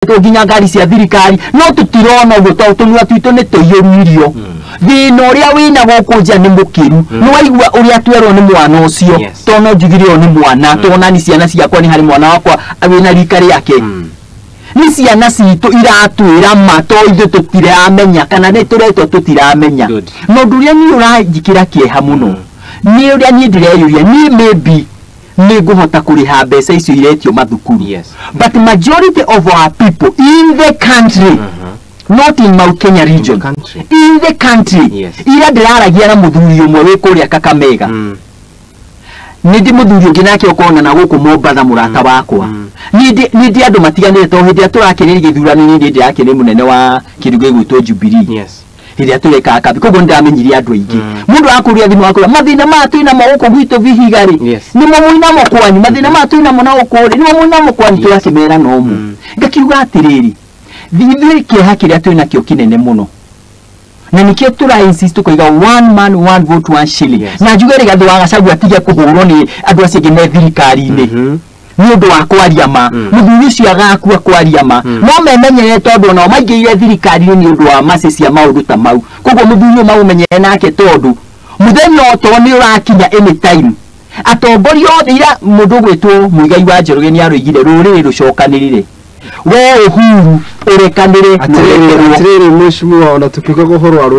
Tũhetwo nginya ngari cia thirikari, no tũtirona ũguo tondũ tũnua twitũ nĩ tũiyũru irio. Thĩna ũrĩa wĩna gũkũ nja nĩ mũkĩru. Nĩ waigua ũrĩa twerwo nĩ mwana ũcio? Yes. Tondũ no njugire ũyũ nĩ mwana, tondũ nani ciana ciakwa, nĩ harĩ mwana wakwa wĩna rika rĩake. Nĩ ciana citũ iratwĩra ma, to ithuĩ tũtiramenya kana nĩ tũretwo tũtiramenya. Na ũndũ ũrĩa niĩ ũranjĩkĩra kĩeha mũno nĩ ũrĩa niĩ ndĩreyũria, niĩ maybe nĩ ngũhota kũrĩha mbeca icio iretio mathukuru, but majority of our people in the country, not in Mount Kenya region, country. In the country. Ira ndĩraragia na mũthuri ũmwe wĩ kũrĩa Kakamega. Nĩ ndĩ mũthuri ũngĩ nake ũkona na gũkũ Mombatha, mũrata wakwa. Nĩ ndĩ andũ matiganĩte, tondũ hĩndĩ ĩrĩa tũrakĩrĩria gĩthurano nĩ ndĩrakĩrĩ mũnene wa kĩndũ gĩgwĩtwo Jubilee hĩndĩ ĩrĩa tũrekaga kambi, koguo nĩndamenyire andũ aingĩ. Mũndũ akũria thimũ akũria, mathĩna maya twĩnamo gũkũ gwitũ Vihiga rĩ, nĩmo mwĩnamo kwanyu? Mathĩna maya twĩnamo na gũkũ rĩ, nĩmo mwĩnamo kwanyu? Tũgakĩmera nomo. Ngakiuga atĩrĩrĩ, ithuĩ kĩeha kĩrĩa twĩnakĩo kĩnene mũno na nikĩo tũra insist tũkoiga one man, one vote, one shilling. Na njuge Rigathĩ wa Gachagua atige kũhũrwo nĩ andũ acio angĩ me thirikari-inĩ nĩ ũndũ wa kwaria ma. Mũthuri ũcio agakua kwaria ma, no memenyere tondũ onao maingĩrire thirikari-inĩ nĩ ũndũ wa macĩ cia maũndũ ta mau. Koguo mũthuri ũyũ mamũmenyere nake, tondũ mũthenya oto nĩ ũrakinya anytime atongoria othe. Ira mũndũ ũgwĩtwo Mũigai wa Njoroge nĩ aroigire rũrĩrĩ rũcokanĩrĩre, we Uhuru ũrekanĩre na Atirĩrĩ, ũrekerwo. atirĩrĩ, mheshimiwa, ona tukiugaga ũhoro wa